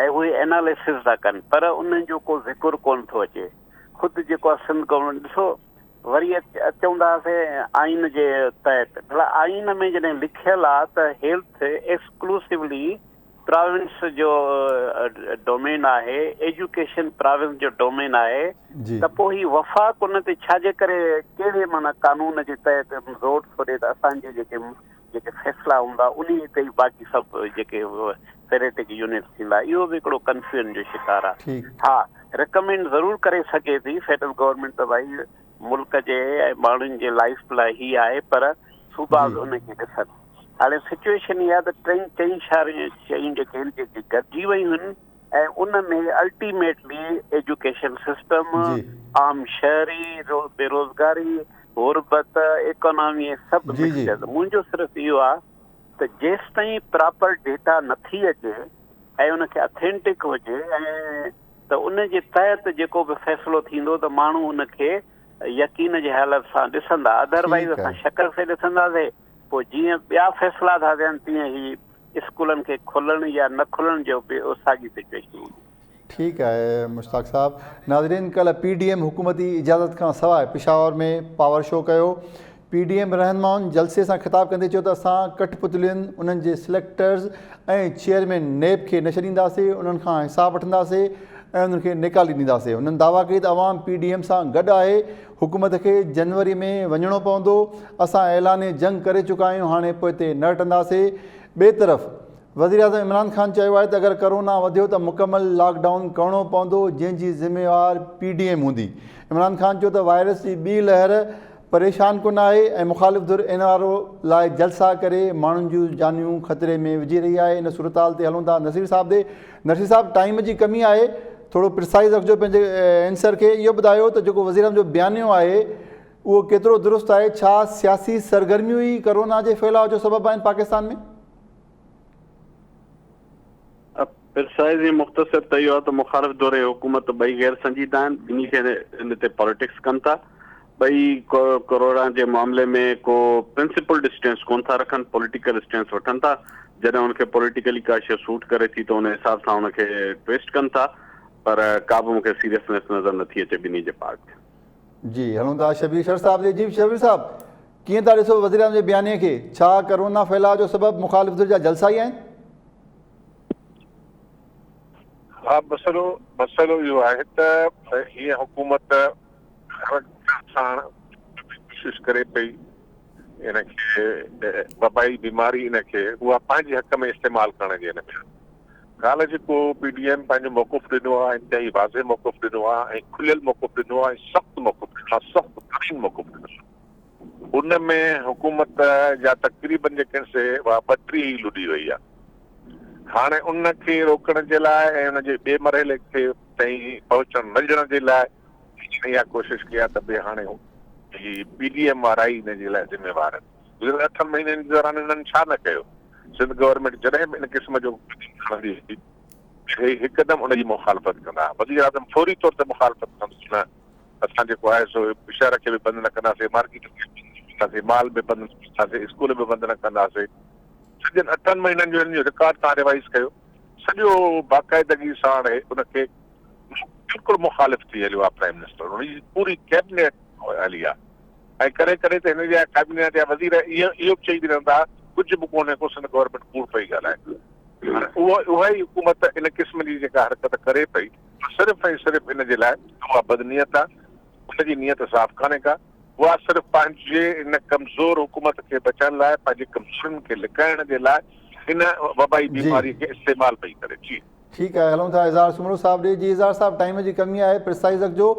۽ اهي ايناليسز ٿا ڪن پر انهن جو ڪو ذڪر ڪونه ٿو اچي خود جيڪو آهي سنڌ گورنمينٽ ڏسو وري چوندا هئاسي آئين جي تحت ڀلا آئين ۾ جڏهن لکيل آهي ته هيلٿ ايڪسڪلوسولي پراونس جو ڊومين آهي ايجوڪيشن پراونس جو ڊومين آهي ته پوء هي وفاق ان تي ڇا جي ڪري ڪهڙي معنيٰ قانون جي تحت زور ٿو ڏي ته اسان جي جيڪي جيڪي فيصلا هوندا انهي تي ئي باقي سڀ جيڪي فيريٽڪ يونٽس ٿيندا اهو به هڪڙو ڪنفيوزن جو شڪار آهي ها ريڪمينڊ ضرور ڪري سگهي ٿي فيڊرل گورنمينٽ ته ڀائي ملڪ جي ۽ ماڻهن جي لائف لاء هي آهي پر صوبا به ان کي ڏسن هاڻي سچويشن اها ته ٽئين چئين شهرين شيون جيڪي آهن جيڪي گڏجي ويون آهن ۽ ان ۾ الٽيميٽلي ايجوڪيشن سسٽم، عام شهري، بيروزگاري، غربت، ايڪانامي سڀ مڪسچر منهنجو صرف اهو آهي ته جيستائين پراپر ڊيٽا نٿي اچي ۽ ان کي اٿينٽڪ هجي ۽ ته ان جي تحت جيڪو به فيصلو ٿيندو ته ماڻهو ان کي يقين جي حالت سان ڏسندا اڌروائيز اسان شڪل سي ڏسنداسي پوء جيئن ٻيا فيصلا ٿا ٿين تيئن هي اسڪولن کي کلڻ يا نه کلڻ جو به ساڳي سچويشن هوندي. ٺيڪ آهي مشتاق صاحب. ناظرين ڪلهه پي ڊي ايم حڪومتي اجازت کان سواء پشاور ۾ پاور شو ڪيو. پي ڊي ايم رهنمائن جلسي سان خطاب ڪندي چيو ته اسان ڪٺ پتلين، انهن جي سليڪٽرز ۽ چيئرمين نيب کي نه ڇڏينداسي، انهن کان حساب وٺنداسي ۽ انهن کي نيڪالي ڏينداسي. هنن دعويٰ ڪئي ته عوام پي ڊي ايم سان گڏ آهي، حڪومت کي جنوري ۾ وڃڻو پوندو، اسان اعلان جنگ ڪري چڪا آهيون، هاڻي پوئتي نه هٽنداسي. ٻئي طرف وزيراعظم عمران خان چيو آهي ته اگر ڪرونا وڌيو ته مڪمل لاڪ ڊائون ڪرڻو پوندو جنهن جي ذميوار پي ڊي ايم هوندي. عمران خان چيو ته وائرس جي ٻي لهر پريشان ڪن آهي ۽ مخالف ڌر اين آر او لاء جلسا ڪري ماڻهن جون جانيون خطري ۾ وجهي رهي آهي. ان صورتحال تي هلون ٿا نصير صاحب ڏي. نصير صاحب ٽائيم جي ڪمي آهي ٿورو پرسائز رکجو پنهنجي اينسر کي اهو ٻڌايو ته جيڪو وزيراعظم جو بيانيو آهي اهو ڪيترو درست آهي ڇا سياسي سرگرميون ئي ڪرونا جي ڦهلاء جو سبب آهن پاڪستان ۾؟ پرسائز ۽ مختصر ته اهو آهي ته مخالف ڌر ۽ حڪومت ٻئي غير سنجيده آهن، ٻنهي کي ان تي پاليٽڪس ڪن ٿا، ٻئي ڪورونا جي معاملي ۾ ڪو پرنسپلڊ اسٽينس ڪونه ٿا رکن، پوليٽيڪل اسٽينس وٺن ٿا، جڏهن ان کي پوليٽيڪلي ڪا شيء سوٽ ڪري ٿي ته ان حساب سان ان کي ٽوئسٽ ڪن ٿا، پر ڪا به مون کي سيريسنيس نظر نٿي اچي ٻنهي جي پارٽ ۾. جي هلون ٿا شبير شر صاحب ڏي، جي شبير صاحب ڪيئن ٿا ڏسو وزيراعظم جي بيانيي کي، ڇا ڪرونا ڦهلاء جو سبب مخالف ڌر جا جلسا ئي آهن؟ ها مسئلو مسئلو اهو آهي ته هيء حڪومت هر ساڻ ڪوشش ڪري پئي ان کي وبائي بيماري ان کي اها پنهنجي حق ۾ استعمال ڪرڻ جي ان ۾ ڪالهه جيڪو پي ڊي ايم پنهنجو موقف ڏنو آهي انتهائي واضح موقف ڏنو آهي ۽ کليل موقف ڏنو آهي ۽ سخت موقف ڏنو آهي سخت ترين موقف ڏنو آهي ان ۾ حڪومت جا تقريبن جيڪي سي اها ٻٽي ئي لڏي وئي آهي هاڻي ان کي روڪڻ جي لاء ۽ ان جي ٻئي مرحلي کي تائين پهچڻ نه ڏيڻ جي لاء هن اها ڪوشش ڪئي آهي ته ڀئي هاڻي هي پي ڊي ايم وارا ئي ان جي لاء ذميوار آهن گذريل اٺن مهينن جي دوران انهن ڇا نه ڪيو؟ سنڌ گورنمينٽ جڏهن به ان قسم جو قدم کڻندي هئي ته هي هڪدم ان جي مخالفت ڪندا ها. وزيراعظم فوري طور تي مخالفت ڪندو هو نه اسان جيڪو آهي سو شهر کي به بند نه ڪنداسين، مارڪيٽن کي به بند نه ڪنداسين، مال به بند نه ڪنداسين، اسڪول به بند نه ڪنداسين. سڄن اٺن مهينن جو هنن جو رڪارڊ توهان ريوائز ڪيو، سڄو باقاعدگي ساڻ ان کي بلڪل مخالف ٿي هليو آهي پرائيم منسٽر، ان جي پوري ڪيبنيٽ هلي آهي. ۽ ڪڏهن ڪڏهن ته هن جا ڪابينا جا وزير اهو اهو به چئي وڃن ٿا ڪجهه به ڪونهي ڪو سنڌ گورنمينٽ ڪوڙ پئي ڳالهائي. هاڻي اهو اها ئي حڪومت ان قسم جي جيڪا حرڪت ڪري پئي اها صرف ۽ صرف ان جي لاء ته اها بدنيت آهي ان جي نيت صاف ڪانهي ڪا اها صرف پنهنجي ان ڪمزور حڪومت کي بچائڻ لاء پنهنجي ڪمزورين کي لڪائڻ جي لاء ان وبائي بيماري کي استعمال پئي ڪري. جي. ٺيڪ آهي هلون ٿا اظهار سومرو صاحب ڏي جي اظهار صاحب ٽائيم جي ڪمي آهي پرسائز رکجو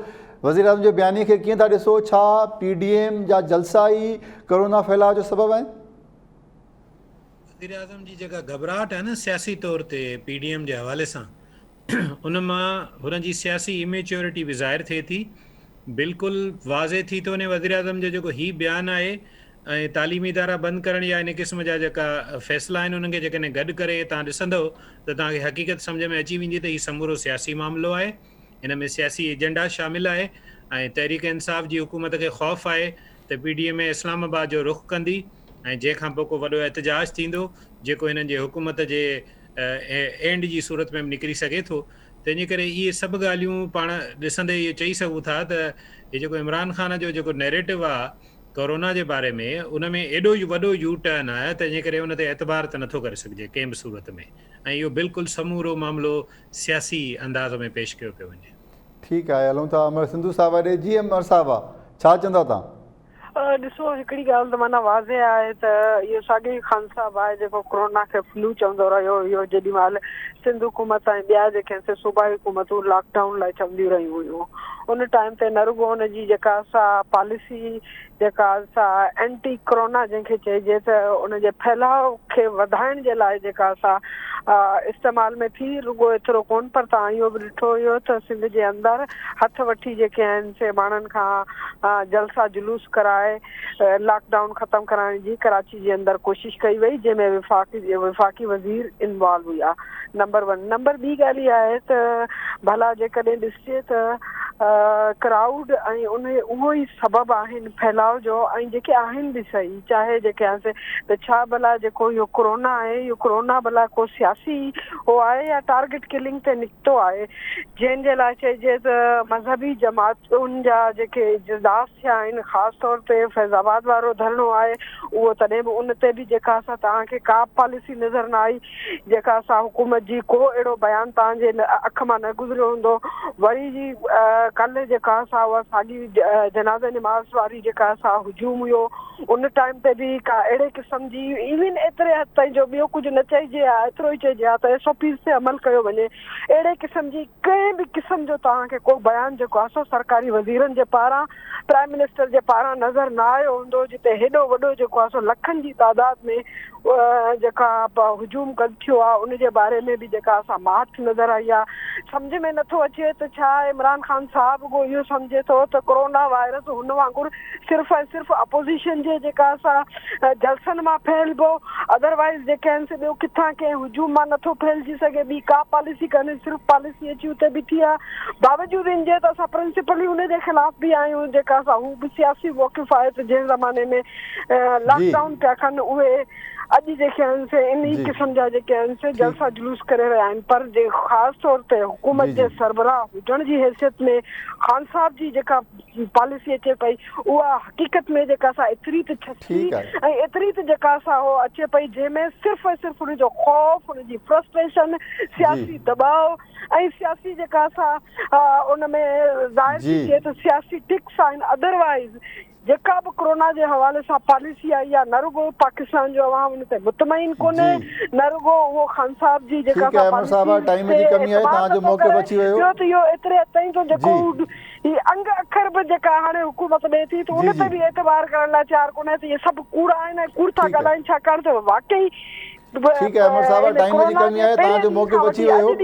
وزيراعظم جي بياني کي ڪيئن ٿا ڏسو ڇا پي ڊي ايم جا جلسا ئي ڪورونا ڦهلاء جو سبب آهن؟ وزيراعظم جي جيڪا گهٻراهٽ آهي نه سياسي طور تي پي ڊي ايم جي حوالي سان ان مان هن جي سياسي اميچيورٽي به ظاهر ٿئي ٿي بلڪل واضح ٿي ٿو وڃي وزيراعظم جو جيڪو هي بيان آهي ۽ تعليمي ادارا بند ڪرڻ يا ان قسم جا جيڪا فيصلا آهن انهن کي جيڪڏهن گڏ ڪري توهان ڏسندؤ ته توهان کي حقيقت سمجهه ۾ اچي ويندي ته هي سمورو سياسي معاملو آهي ان ۾ سياسي ايجنڊا شامل آهي ۽ تحريڪ انصاف جي حڪومت کي خوف آهي ته P D M A Islamabad جو رخ ڪندي ۽ جنهن کان پوء ڪو وڏو احتجاج ٿيندو جيڪو هنن جي حڪومت جي اينڊ جي صورت ۾ به نڪري سگهي ٿو تنهن جي ڪري اهي سڀ ڳالهيون پاڻ ڏسندي اهو چئي سگهون ٿا ته هي جيڪو عمران خان جو جيڪو نيريٽو آهي ڪورونا جي باري ۾ ان ۾ ايڏو وڏو يو ٽرن آهي تنهن جي ڪري ان تي اعتبار ته نٿو ڪري سگهجي ڪنهن به صورت ۾ ۽ اهو بلڪل سمورو معاملو سياسي انداز ۾ پيش ڪيو پيو وڃي. ٺيڪ آهي هلون ٿا امر سنڌو صاحبه ڏي جي امر صاحبه ڇا چوندا تان. ڏسو هڪڙي ڳالهه ته معنيٰ واضح آهي ته اهو ساڳيو ئي خان صاحب آهي جيڪو ڪورونا کي فلو چوندو رهيو هيو جيڏي مهل سنڌ حڪومت ۽ ٻيا جيڪي آهن سي صوبائي حڪومتون لاڪ ڊائون لاء چونديون رهيون هيون ان ٽائيم تي نه رڳو ان جي جيڪا سا پاليسي جيڪا سا اينٽي ڪرونا جنهن کي چئجي ته ان جي ڦهلاء کي وڌائڻ جي لاء جيڪا سا استعمال ۾ ٿي رڳو ايترو ڪون پر توهان اهو به ڏٺو هيو ته سنڌ جي اندر هٿ وٺي جيڪي آهن سي ماڻهن کان جلسا جلوس ڪرائي لاڪ ڊائون ختم ڪرائڻ جي ڪراچي جي اندر ڪوشش ڪئي وئي جنهن ۾ وفاقي وفاقي وزير انوالو هيا نمبر ون نمبر ٻي ڳالهه اها آهي ته ڀلا جيڪڏهن ڏسجي ته. ڪرائوڊ ۽ ان اهو ئي سبب آهن ڦهلاء جو ۽ جيڪي آهن به صحيح چاهي جيڪي آهن سي ته ڇا ڀلا جيڪو اهو ڪورونا آهي اهو ڪورونا ڀلا ڪو سياسي هو آهي يا ٽارگيٽ ڪلنگ تي نڪتو آهي جنهن جي لاء چئجي ته مذهبي جماعتن جا جيڪي اجلاس ٿيا آهن خاص طور تي فيض آباد وارو ڌرڻو آهي اهو تڏهن به ان تي به جيڪا سا توهان کي ڪا پاليسي نظر نه آئي جيڪا سا حڪومت جي ڪو اهڙو بيان توهان جي اک مان نه گذريو هوندو وري جي ڪلهه جيڪا سا اها ساڳي جنازه نماز واري جيڪا سا هجوم هيو ان ٽائيم تي به ڪا اهڙي قسم جي ايون ايتري حد تائين جو ٻيو ڪجهه نه چئجي ها ايترو ئي چئجي ها ته ايس او پيز تي عمل ڪيو وڃي اهڙي قسم جي ڪنهن به قسم جو توهان کي ڪو بيان جيڪو آهي سو سرڪاري وزيرن جي پاران پرائم منسٽر جي پاران نظر نه آيو هوندو جتي هيڏو وڏو جيڪو آهي سو لکن جي تعداد ۾ جيڪا هجوم گڏ ٿيو آهي ان جي باري ۾ به جيڪا اسان ماٺ نظر آئي آهي سمجهه ۾ نٿو اچي ته ڇا عمران خان صاحب رڳو اهو سمجهي ٿو ته ڪورونا وائرس هن وانگر صرف ۽ صرف اپوزيشن جي جيڪا سا جلسن مان ڦهلبو ادروائز جيڪي آهن سي ٻيو ڪٿان ڪنهن هجوم مان نٿو ڦهلجي سگهي ٻي ڪا پاليسي ڪانهي صرف پاليسي اچي اتي بيٺي آهي باوجود ان جي ته اسان پرنسپلي ان جي خلاف به آهيون جيڪا سا هو به سياسي موقف آهي ته جنهن زماني ۾ لاڪ ڊائون پيا ڪن اهي اڄ جيڪي آهن سي انهي قسم جا جيڪي آهن سي جلسا جلوس ڪري رهيا آهن پر جي خاص طور تي حڪومت جي سربراهه هجڻ جي حيثيت ۾ خان صاحب جي جيڪا پاليسي اچي پئي اها حقيقت ۾ جيڪا سا ايتري ته ڇسي ۽ ايتري ته جيڪا سا هو اچي پئي جنهن ۾ صرف ۽ صرف ان جو خوف ان جي فرسٽريشن سياسي دٻاء ۽ سياسي جيڪا سا ان ۾ ظاهر ٿي ٿئي ته سياسي ٽڪس آهن ادروائز جيڪا به ڪرونا جي حوالي سان پاليسي آئي آهي نه رڳو پاڪستان جو عوام ان تي مطمئن ڪونهي نه رڳو اهو خان صاحب جي جيڪا ٺيڪ آهي عمر صاحب ٽائيم جي ڪمي آهي توهان جو موقف اچي ويو. ٻيو ته اهو ايتري حد تائين جو جيڪو هي انگ اکر به جيڪا هاڻي حڪومت ڏئي ٿي ته ان تي به اعتبار ڪرڻ لاء تيار ڪونهي ته اهي سڀ ڪوڙا آهن ۽ ڪوڙ ٿا ڳالهائين ڇاڪاڻ ته واقعي ٺيڪ آهي عمر صاحب ٽائيم جي ڪمي آهي توهان جو موقف اچي ويو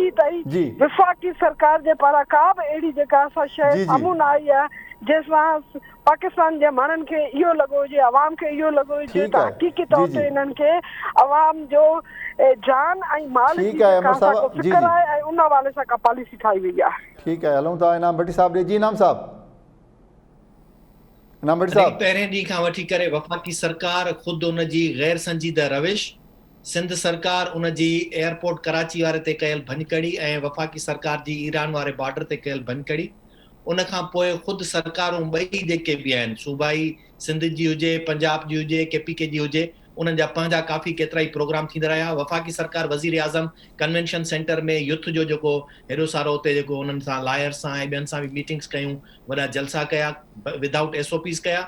جي وفاقي سرڪار جي پاران ڪا به اهڙي جيڪا سا شيء سامهون نه آئي آهي جنهن سان پاڪستان جي ماڻهن کي اهو لڳو هجي، عوام کي اهو لڳو هجي ته حقيقي طور تي انهن کي عوام جو جان ۽ مال جي جيڪا سا ڪو فڪر آهي ۽ ان حوالي سان ڪا پاليسي ٺاهي وئي آهي. ٺيڪ آهي هلون ٿا انعام ڀٽي صاحب ڏي جي انعام صاحب انعام ڀٽي صاحب. پهرين ڏينهن کان وٺي ڪري وفاقي سرڪار خود ان جي غير سنجيده روش، سنڌ سرڪار ان جي ايئرپورٽ ڪراچي واري تي ڪيل ڀڃڪڙي ۽ وفاقي سرڪار جي ايران واري بارڊر تي ڪيل ڀڃڪڙي ان کان پوء خود سرڪارون ٻئي جيڪي به آهن صوبائي سنڌ جي هجي، پنجاب جي هجي، ڪي پي ڪي جي هجي انهن جا پنهنجا ڪافي ڪيترائي پروگرام ٿيندا رهيا. وفاقي سرڪار وزيراعظم ڪنوينشن سينٽر ۾ يوٿ جو جيڪو هيڏو سارو اتي جيڪو انهن سان لائرز سان ۽ ٻين سان به ميٽنگس ڪيون وڏا جلسا ڪيا with out S O Ps ڪيا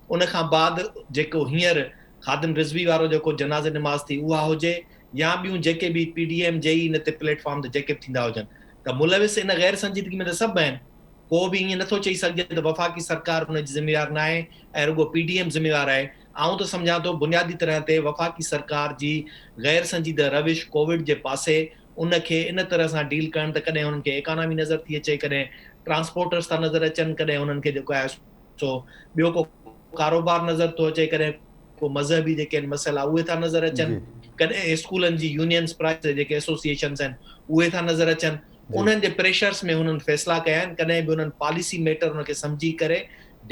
ان کان بعد جيڪو هينئر خادم رضوي وارو جيڪو جنازي نماز ٿي اها هجي يا ٻيون جيڪي به پي ڊي ايم جي ئي ان تي پليٽ فارم تي جيڪي به ٿيندا هجن ته ملوث ان غير سنجيدگي ۾ ته سڀ آهن، ڪو به ائين نٿو چئي سگهجي ته وفاقي سرڪار ان جي ذميوار ناهي ۽ رڳو پي ڊي ايم ذميوار آهي، آئون ته سمجهان ٿو بنيادي طرح تي وفاقي سرڪار جي غير سنجيده روش ڪووڊ جي پاسي ان کي ان طرح سان ڊيل ڪرڻ ته ڪڏهن انهن کي ايڪانامي نظر ٿي اچي ڪڏهن ٽرانسپورٽرز ٿا نظر اچن ڪڏهن انهن کي جيڪو آهي سو ٻيو ڪو ڪاروبار نظر ٿو اچي ڪڏهن ڪو مذهبي جيڪي آهن مسئلا اهي ٿا نظر اچن ڪڏهن اسڪولن جي يونينز پرائيس جيڪي ايسوسيئيشنز آهن اهي ٿا نظر اچن انهن جي پريشرز ۾ هنن فيصلا ڪيا آهن ڪڏهن به انهن پاليسي ميٽر ان کي سمجهي ڪري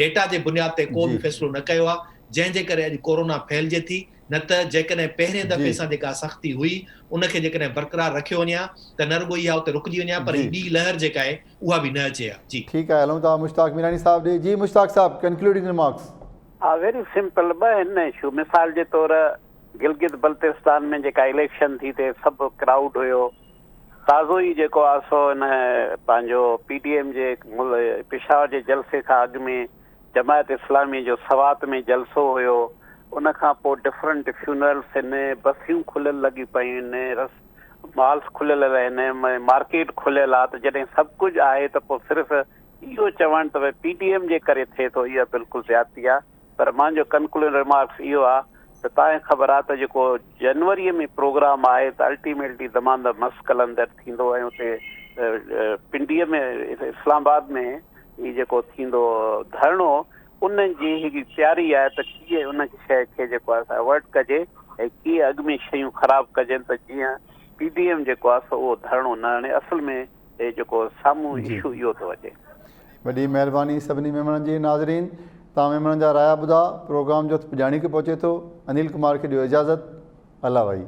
ڊيٽا جي بنياد تي ڪو به فيصلو نه ڪيو آهي جنهن جي ڪري اڄ ڪورونا ڦهلجي ٿي نه ته جيڪڏهن پهرين دفعي سان جيڪا سختي هئي ان کي جيڪڏهن برقرار رکيو وڃي ها ته نه رڳو اها اتي رڪجي وڃي ها پر هي ٻي لهر جيڪا آهي اها به نه اچي ها. جي. ٺيڪ آهي هلون ٿا مشتاق ميراڻي صاحب ڏي جي مشتاق صاحب ڪنڪلوڊنگ ريمارڪس. ها ويري سمپل ٻه آهن اشو مثال جي طور گلگت بلتستان ۾ جيڪا اليڪشن ٿي تي سڀ ڪرائوڊ هيو تازو ئي جيڪو آ سو ان پنهنجو پي ڊي ايم جي پشاور جي جلسي کان اڳ ۾ جماعت اسلامي جو سوات ۾ جلسو هيو ان کان پوء ڊفرنٽ فيونرلس آهن بسيون کليل لڳي پيون آهن رس مالس کليل آهن مارڪيٽ کليل آ ته جڏهن سڀ ڪجهه آهي ته پوء صرف اهو چوڻ ته ڀئي پي ڊي ايم جي ڪري ٿئي ٿو اها بلڪل زيادتي آ پر مانجو ڪنڪلوڊنگ ريمارڪس اهو آ ته تانکي خبر آ ته جيڪو جنوري ۾ پروگرام آهي ته الٽيميٽلي دماندم مس قلندر ٿيندو ۽ اتي پنڊي ۾ اسلام آباد ۾ هي جيڪو ٿيندو ڌرڻو ان جي هڪ تياري آهي ته ڪيئن ان شيء کي جيڪو آهي سو اوائڊ ڪجي ۽ ڪيئن اڳ ۾ شيون خراب ڪجن ته جيئن پي ڊي ايم جيڪو آهي سو اهو ڌرڻو نه هڻي اصل ۾ هي جيڪو سامهون اشو اهو ٿو اچي. وڏي مهرباني سڀني مهمانن جي ناظرين توهان مهمانن جا رايا ٻڌا پروگرام جو پڄاڻي کي پهچي ٿو انيل ڪمار کي ڏيو اجازت الله وحي.